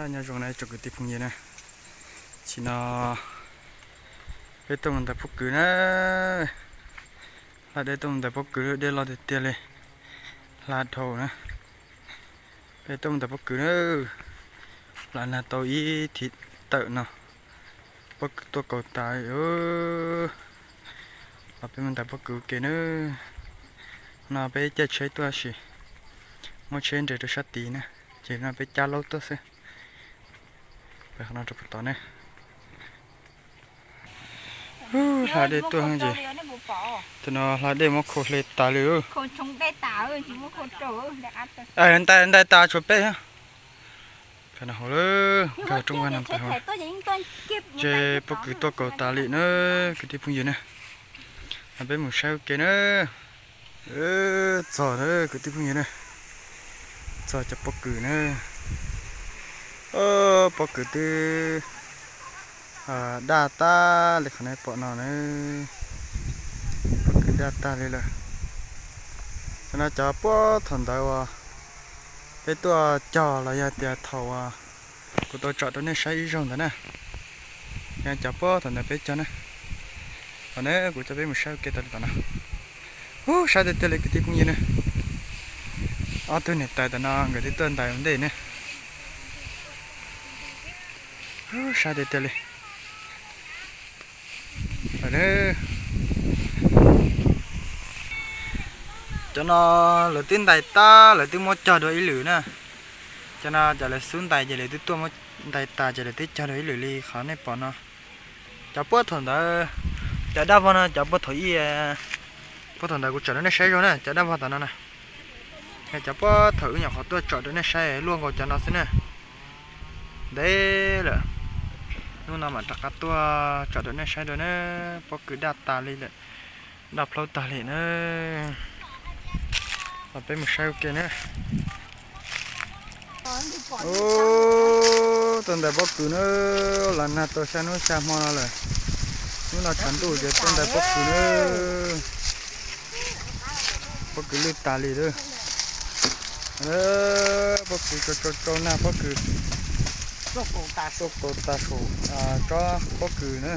Nyob zoo na tsoom kwv tij phooj ywg na, tam sim no peb tuaj mus ntais pob kws na, hla dej tuaj mus ntais pob kws, dej loj tiag tiag li, hla dhau na. Peb tuaj mus ntais pob kws na, los nag tau ib thim tawm no, pob kws tuaj kaus tas li. Los peb mus ntais pob kws ua ke na. No peb caij tsheb tuaj sis muab tsheb nres rau sab tid na, ces no peb cab laub tuaj xwb. Peb qhov no rau puag tod ne. Hla dej tuaj ces, tus no hla dej muab khau hle tas li. Ntais ntais tas tshuav peb. Nkag rooj vag no pais hauv, ces pob kws tuaj kaus tas li na, kwv tij phooj ywg na. Peb mus saib ua ke na. Txog na kwv tij phooj ywg na, txog cov pob kws na. Pob kws twb daj tag li qhov nej pom no na. Pob kws daj tag li lawm. Cov no cov puag thaum ntawd uas peb tuaj cog los yog tias thaum uas kuv tau tsom rau nej saib ib zaug ntawd na. Yog cov puag thaum ntawd peb cog na. Thaum na kuv coj peb mus saib ua ke tas li tom no. Ub, sab tiag tiag li kwv tij phooj ywg na. Ob tug niam tais tom no nkawd twb tuaj ntais ua ntej ne. Ub, sab tiag tiag li. Cov no lawv twb ntais tag, lawv twb muab cog dua ib lwm na. Cov no cov lawv xub ntais ces lawv twb tuaj muab ntais tas ces lawv twb cog dua ib lwm li qhov nej pom no. Cov puag thaum ntawd, cov daj vog no cov puag thaum ub, puag thaum ntawd kuv tsom rau nej saib zog na, cov daj vog tom no na. Yog cov puag thaum wb nyuam qhuav tuaj tsom rau nej saib luaj nkaus cov no xwb na. Ntev lawm, hnub no mam rov qab tuaj tsom rau nej saib dua na. Pob kws daj tas li lawm, daj plaub tag li na. Los peb mus saib ua ke na. Ub, tuaj ntais pob kws na, los nag tau xya hnub xya hmo no lawm. Hnub no tshav ntuj ces tuaj ntais pob kws na. Pob kws lwj tas li lawm. Pob kws tsau tsau tsau nag, pob kws tuaj kaus tas saum tsob pob kws na.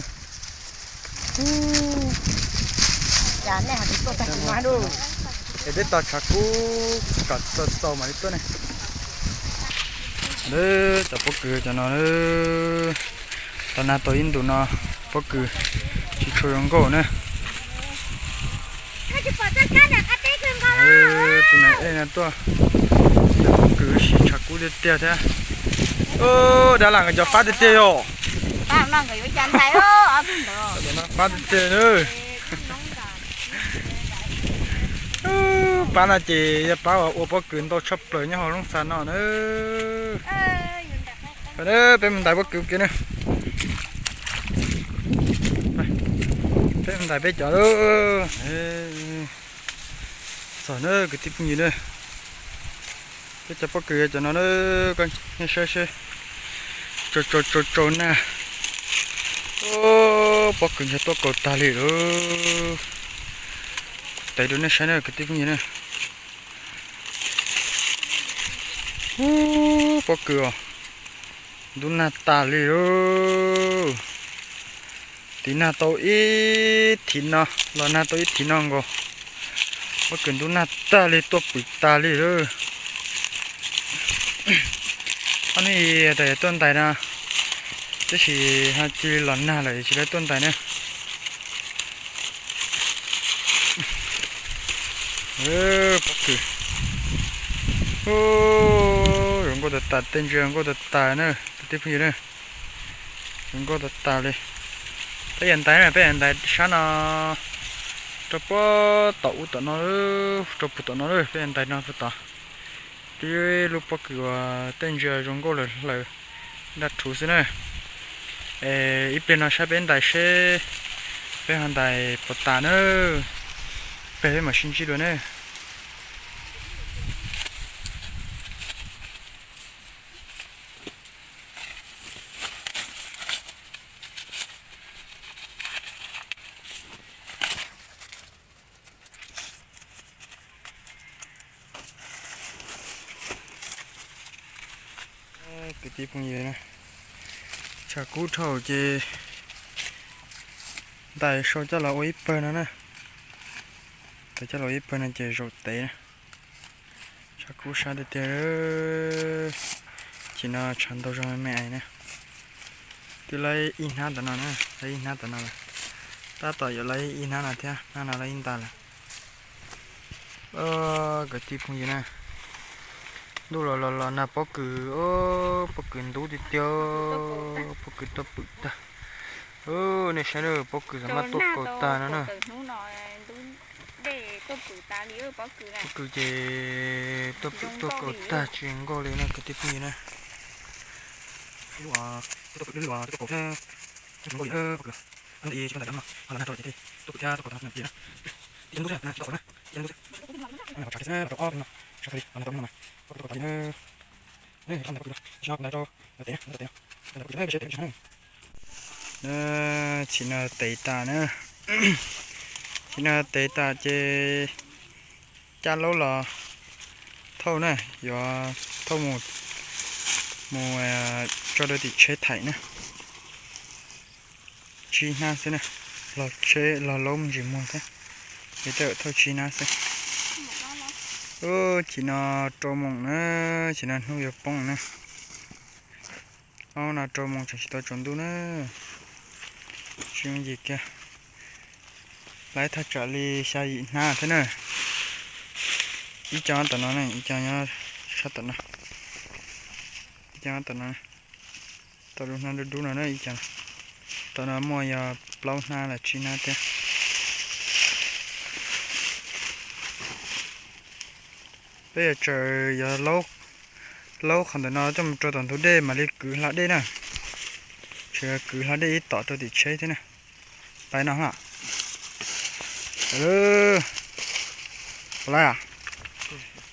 Es peb tos tshav kub kom txaus txaus mam li tuaj ne. Cov pob kws cov no, tau nag tau ib ntus no, pob kws tsis tshua zoo nkauj na. Tus niam ej no tuaj, pob kws siv tshav kub tiag tiag thiab. Dab lam nkawd cov fab tiag tiag yom. Fab tiag tiag na. Pab no ces yog pab uas ua pob kws ntau tshaj plaws nyob hauv Looj Xas no na. Peb mus ntais pob kws ua ke na. Peb mus ntais peb cov lawm. Txog na kwv tij phooj ywg na. Peb cov pob kws cov no na, koj saib seb, tsau tsau tsau tsau nag. Pob kws ntshe tuaj kaus tag li lawm. Kuv tev rau nej saib na kwv tij phooj ywg na. Ub, pob kws os, ntub nag tas li lawm. Tiv nag tau ib thim no, los nag tau ib thim no nkaus, pob kws ntub nag tag li, tuaj pwm tas li lawm. Ob hnub tas tuaj ntais no, tab sis ho cia li los nag lawm tsis lawv tuaj ntais na. Pob kws, zoo nkauj tas tas, tej ntsia zoo nkauj tas tas na kwv tij phooj ywg na. Zoo nkauj tas tas li. Peb yuav ntais na, peb yuav ntais sab no, rau puag tom ub tom no, rau puag tom no, peb yuav ntais no puag tod. Tib lub pob kws uas tej ntsia zoo nkauj lawm hlawv daj rhuv xwb na. Es ib pliag no saib peb ntais seb peb ho ntais puas tas na. Peb mam sib ntsib dua na. Kwv Phooj ywg na, tshav kub dhau ces ntais sau coj los ua ib pawg no na. Ntais coj los ua ib pawg no ces zaum tev na. Tshav kub sab tiag tiag. Chim no tshav ntau zog me me na. Twb laib ib hnab tom no na, laib ib hnab tom no lawm. Tab tom yuav laib ib hnab no thiab, hnab no laib ib nta lawm. Kwv tij phooj ywg na, ntuj los los los nag pob kws, pob kws ntub tiag tiag, pob kws tuaj pwm tag. Nej saib na, pob kws xav mas tuaj kaus tag no na. Pob kws ces tuaj pwm tuaj kaus tag tsis nkauj li na kwv tij phooj ywg na. Tuaj pwm lub lub tuaj kaus thiab, tsis nkauj li pob kws. Ib ib tsis tuaj ntais no, ho los nag rau ces tuaj pwm thiab tuaj kaus tag no ces na. Ib hnub xwb na, tsis tau kaus na, ib hnub xwb. Tshav kiag xwb, los rau ob hnub no, tshav kiag li, los nag rau hnub no mas, pob kws tuaj kaus tag li na. Nej nrog ntais pob kws, tsis nrog ntais rau lawv tev na, lawv tev na, nrog ntais pob kws na, peb seb tev zoo li cas na. Tsim no tev tas na, tsim no tev tas ces cab laub los thauj na, yuav thauj mus, mus tso rau tim tsheb thaim na. Tsib hnab xwb na, los tsheb los laub me ntsis muag thiab, ces tej zaum thauj tsib hnab xwb. Chim no rau moos na, chim no hnub yuav poob na. Ob no rau moos tseem tsis tau tsaus ntuj na. Tsis yooj yim kiag. Laib thaj tsam li xya yim hnab thiab na. Ib co tom no ne, ib co nyob sab tom no. Ib co tom no, tom lub hnab dub dub no na ib co. Tom no muaj yog plaub hnab los tsib hnab thiab. Peb yuav tsaws yog laub qhov ntawm no coj mus rau tom ntug dej mam li kwv hla dej na. Tseem kwv hla dej ib tom rau tim tsheb thiab na. Pais no ha. Pais lawm. Puas laib a?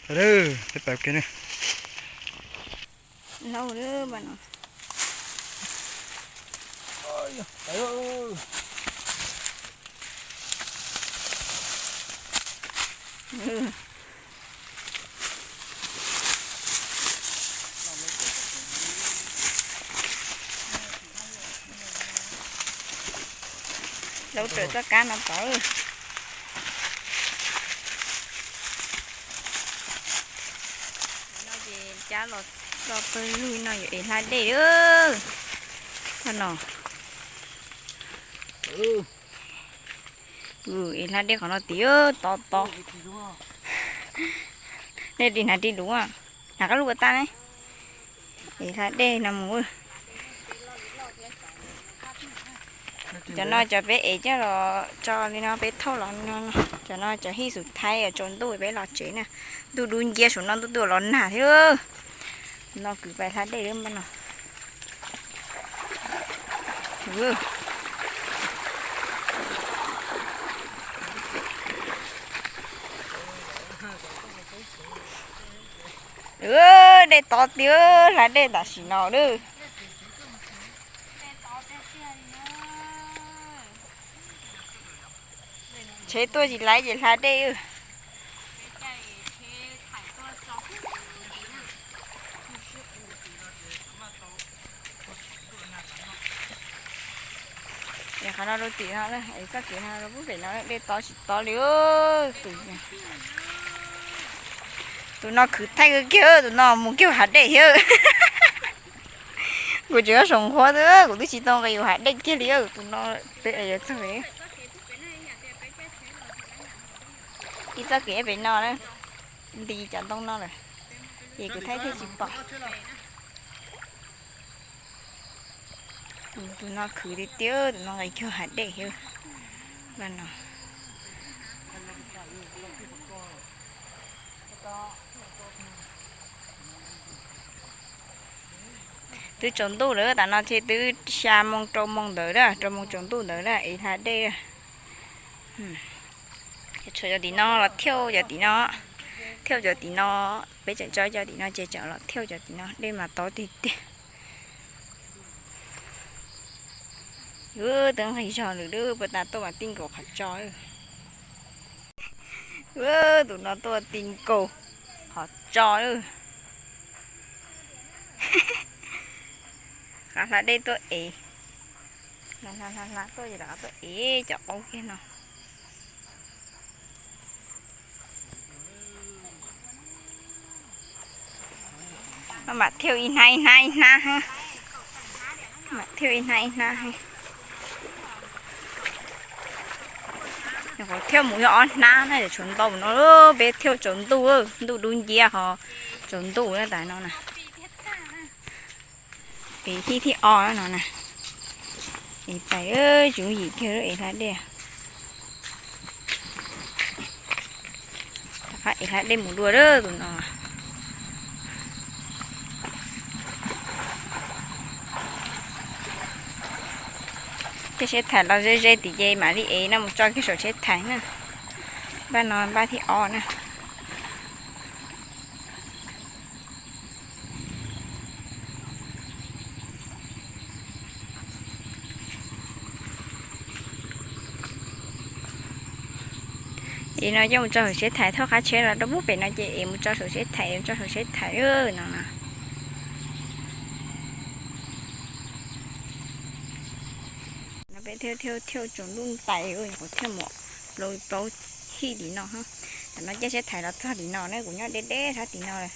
Pais lawm, peb pais ua ke na. Laub tawm txoj kab no tod. No ces cab los txog pawg lug no yuav ev hla dej lawm. Tag no. Ev hla dej qhov no tid, tod tod. Nej ris hnav ris lus, hnav koj lub ua tag ne. Ev hla dej no mus. Cov no cov peb ev coj los tso li no peb thauj los no. Cov no cov hij xus thaib, tsaus ntuj peb los tsev na. Ntuj dub nciab saum no ntuj twb los nag thiab. No kwv pais hla dej lawm no. Dej tod tiag, hla dej tam sim no lawm. Tsheb tuaj tsis laib ces hla dej. Qhov no rau tim no, txoj kev no rau pem no dej tob tsis tob li. Tus, tus no khwv thaij kawg kiag, tus no mus kiag hav dej thiab. Kuv tseem yuav saum nqhuab xwb, kuv twb tsis tau nqis yus hav dej kiag li. Tus no peb yuav txog ib txoj kev pem no na, nti cov ntoo no lawm, ces kuv thaij thiaj tsis pom. Tus no khwv tiag tiag, tus no nqis kiag hav dej thiab no. Twb tsaus ntuj lawm, tam no ces twb xya moo rau moo ntawd, rau moo tsaus ntuj ntawd na, ev hla dej. Tshuav cov tim no los thiauj cov tim no, thiauj cov tim no, peb tseem tso cov tim no ces tseem los thiauj cov tim no, dej mas tob tiag tiag. Twb nqis zog lawm, puas tas tuaj mas ti nkaus qhov tso. Tus no tuaj ti nkaus qhov tso. Hla dej tuaj ev, hla hla hla tuaj ces rov qab tuaj ev cov qaub kiag no. Mam thiaj ib hnab ib hnab ib hnab, mam thiaj ib hnab ib hnab. Nyuam qhuav thiaj mus yog ob hnab na, tshuav ntau no, peb thiaj tsaus ntuj, ntuj dub nciab ho tsaus ntuj na tas no na. Ev thib thib ob no na. Ev pais, tsis yooj yim kiag ev hla dej. Rov qab ev hla dej mus dua lawm tus no. Caij seb thais los ze ze tim ces mam li ev no mus tso kiag saum tsheb thais na. Npaj no npaj thib ob na. Ev no coj mus tso saum tsheb thais, thauj qab tsheb los rau pub pem no ces ev mus tso saum tsheb thais, ev mus tso saum tsheb thais no na. No peb thiaj thiaj thiaj tsaus ntuj ntais, nyuam qhuav thiaj mus plaub plaub hib tim no. Tam no caij seb thais los txog tim no ne, kuv nyob deb deb sab tim no lawm.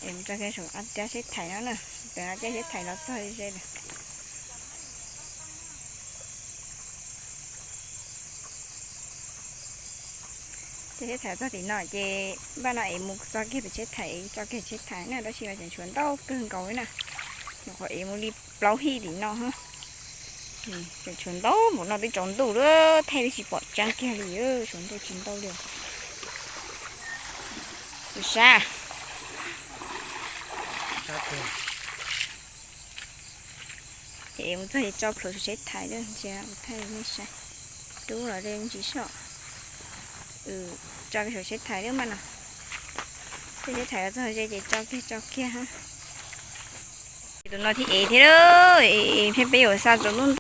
Es mus tso kiag saum caj seb thais no na, tam no caij seb thais los txog ze lawm. Caij seb thais txog tim no ces npaj no es mus tso kiag pem tsheb thais, tso kiag tsheb thais na, tab sis mas tseem tshuav ntau kawg nkaus li na. Nyuam qhuav ev mus li plaub hib tim no. Tseem tshuav ntau npaum no twb tsaus ntuj lawm, thaij twb tsis pom tseeb kiag li, tshuav ntau tsis ntau li. Tus sab. Ces mus txog es tso plhuav saum tsheb thais lawm, ntsia thaij nej saib. Rub los de me ntsis soj. Tso kiag saum tsheb thais lawm mas no. Caij seb thais los txog ze ces tso kiag tso kiag. Ces tus no thiaj ev thiab, peb peb yuav xa tsaus ntuj